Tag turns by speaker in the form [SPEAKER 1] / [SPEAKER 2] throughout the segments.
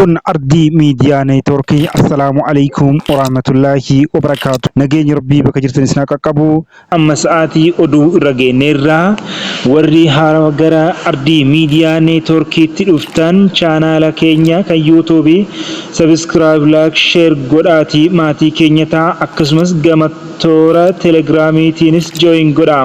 [SPEAKER 1] Kun Ardii Miidiyaa Neetwoorkii. Assalaamu Aleykum Warahmatullaahi Wabarakaatu. Nageenyi Rabbii bakka jirtan isin haa qaqqabu. Amma sa'aatii oduu irra geenneerra. Warri haarawa gara Ardii Miidiyaa Neetwoorkiitti dhuftan chaanaala keenya kan yuutuubii Subscribe, Like, Share godhaatii maatii keenya ta'a. Akkasumas gama toora Telegiraamiitiinis join godhaa.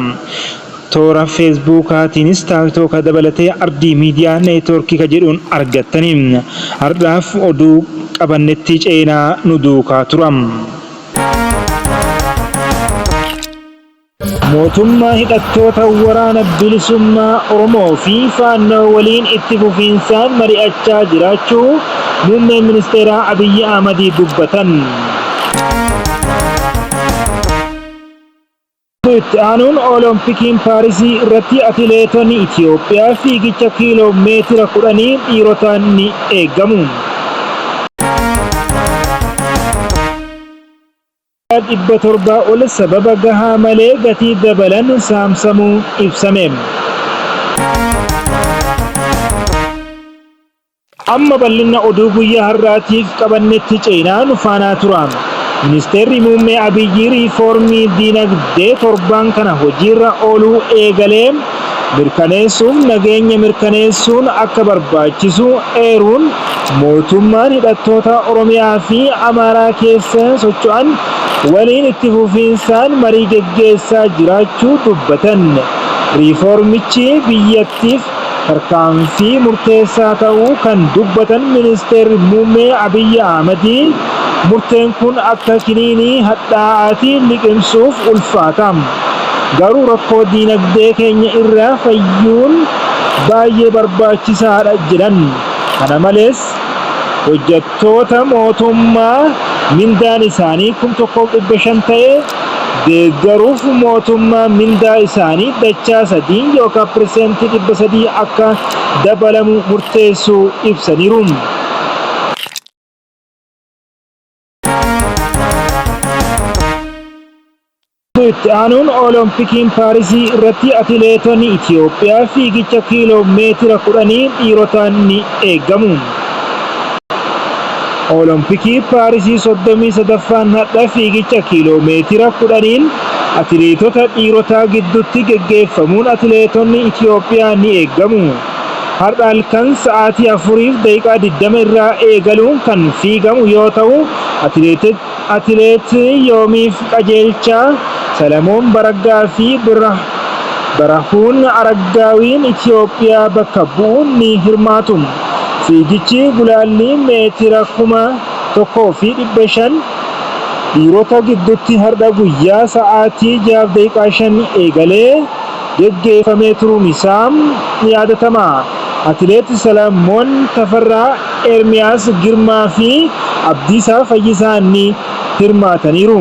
[SPEAKER 1] Toora Feesbuukaatiinis Taaktooka dabalatee Ardii Miidiyaa Neetwoorkii ka jedhuun argattani. Hardhaaf oduu qabannetti ceenaa nu duukaa tura. Mootummaa hidhattoota Waraana Bilisummaa Oromoo fi Faannoo waliin itti fufiinsaan mari'achaa jiraachuu Muummeen Ministeeraa Abiyyi Ahmad dubbatan. Itti aanuun Oolompikiin Paarisii irratti atileetonni Itiyoophiyaa fiigicha kiiloo meetira kudhanii dhiirotaan ni eegamu. 700 ol sababa gahaa malee gatii dabalan saamsamuu ibsame. Amma bal'inna oduu guyyaa har'aatiif qabannetti ceenaa nu faanaa turaa. Ministeerri Muummee Abiyyi riifoormii diinagdee torbaan kana hojiirra ooluu eegalee mirkaneessuuf nageenya mirkaneessuun akka barbaachisu eeruun mootummaan hidhattoota Oromiyaa fi Amaaraa keessa socho'an waliin itti fufiinsaan marii geggeessaa jiraachuu dubbatan. Riifoormichi biyyattiif tarkaanfii murteessaa ta'uu kan dubbatan Ministeerri Muummee Abiyyi Ahmad, murteen kun akka kiniinii hadhaa'aati liqimsuuf ulfaata. Garuu rakkoo diinagdee keenya irraa fayyuun baay'ee barbaachisaadha jedhan. Kana malees, hojjettoota mootummaa mindaan isaanii 1,500 ta'e deeggaruuf mootummaan mindaa isaanii dachaa sadiin yookaan pirseentii 300 akka dabalamu murteessuu ibsaniiru. Itti aanuun Oolompikiin Paarisii irratti atileetonni Itiyoophiyaa fiigicha kiiloo meetira kudhanii dhiirotaan ni eegamu. Oolompikii Paarisii 33ffaan hadha fiigicha kiiloo meetira kudhaniin atileetota dhiirotaa gidduutti geggeeffamuun atileetonni Itiyoophiyaa ni eegamu. Har'a halkan sa'aatii 4:20 irraa eegaluun kan fiigamu yoo ta'u, Atileet Yoomiif Qajeelchaa, Salamoon Baraggaa fi Birahuun Araggaawiin Itiyoophiyaa bakka bu'uun ni hirmaatu. Fiigichi gulaallii meetira 1500 dhiirota gidduutti har'a guyyaa sa'aatii 6:05 eegalee geggeeffamee turuun isaa ni yaadatama. Atileet Salamoon Tafarraa, Ermiyaas Girmaa fi Abdiisaa Fayyisaa ni hirmaataniiru.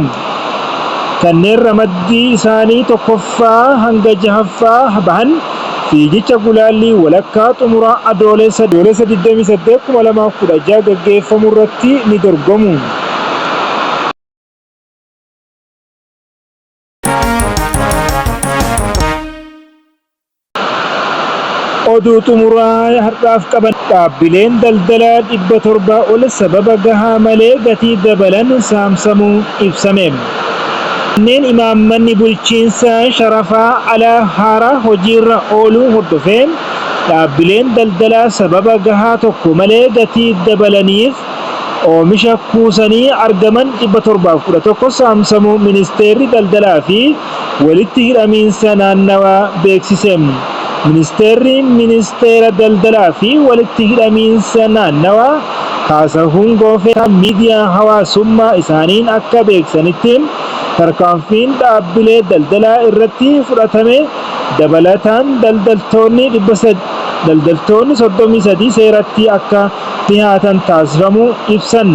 [SPEAKER 1] Kanneen ramaddii isaanii 1ffaa hanga 6ffaa bahan fiigicha gulaallii walakkaa xumuraa Adoolessa 28, 2016 gaggeeffamurratti ni dorgomu. Oduu xumuraa har'aaf qaban dhaabbileen daldalaa 700 ol sababa gahaa malee gatii dabalan saamsamuu ibsame. Kanneen imaammanni bulchiinsa sharafaa alaa haaraa hojiirra ooluu hordofee dhaabbileen daldalaa sababa gahaa tokko malee gatii dabalaniif oomisha kuusanii argaman 711 saamsamuu Ministeerri Daldalaa fi Walitti Hidhamiinsa Naannawaa beeksise. Ministeerri Ministeera Daldalaa fi Walitti Hidhamiinsa Naannawaa Kaasahuun Goofee miidiyaa hawaasummaa isaaniin akka beeksanitti, tarkaanfiin dhaabbilee daldalaa irratti fudhatame dabalataan daldaltoonni 33 seeratti akka dhihaatan taasifamuu ibsan.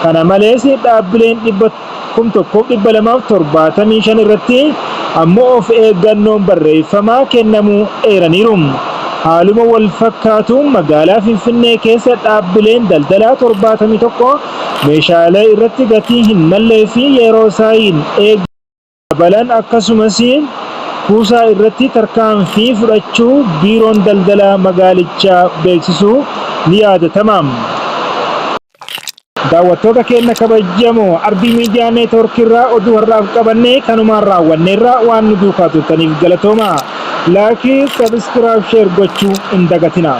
[SPEAKER 1] Kana malees dhaabbileen 1,275 irratti ammoo of eeggannoon barreeffamaa kennamuu eeraniiru. Haaluma walfakkaatuun magaalaa Finfinnee keessa dhaabbileen daldalaa 71 meeshaalee irratti gatii hin mallee fi yeroosaa hin eegne dabalan akkasumas kuusaa irratti tarkaanfii fudhachuu Biiroon Daldalaa magaalichaa beeksisuu ni yaadatama. Daawwattoota keenya kabajamoo, Arbii Miidiyaa Neetwoorkii irraa oduu har'aaf qabannee kanumaan raawwanneerra. Waan nu duukaa turtaniif galatooma. Like, subscribe, share gochuu hin dagatina.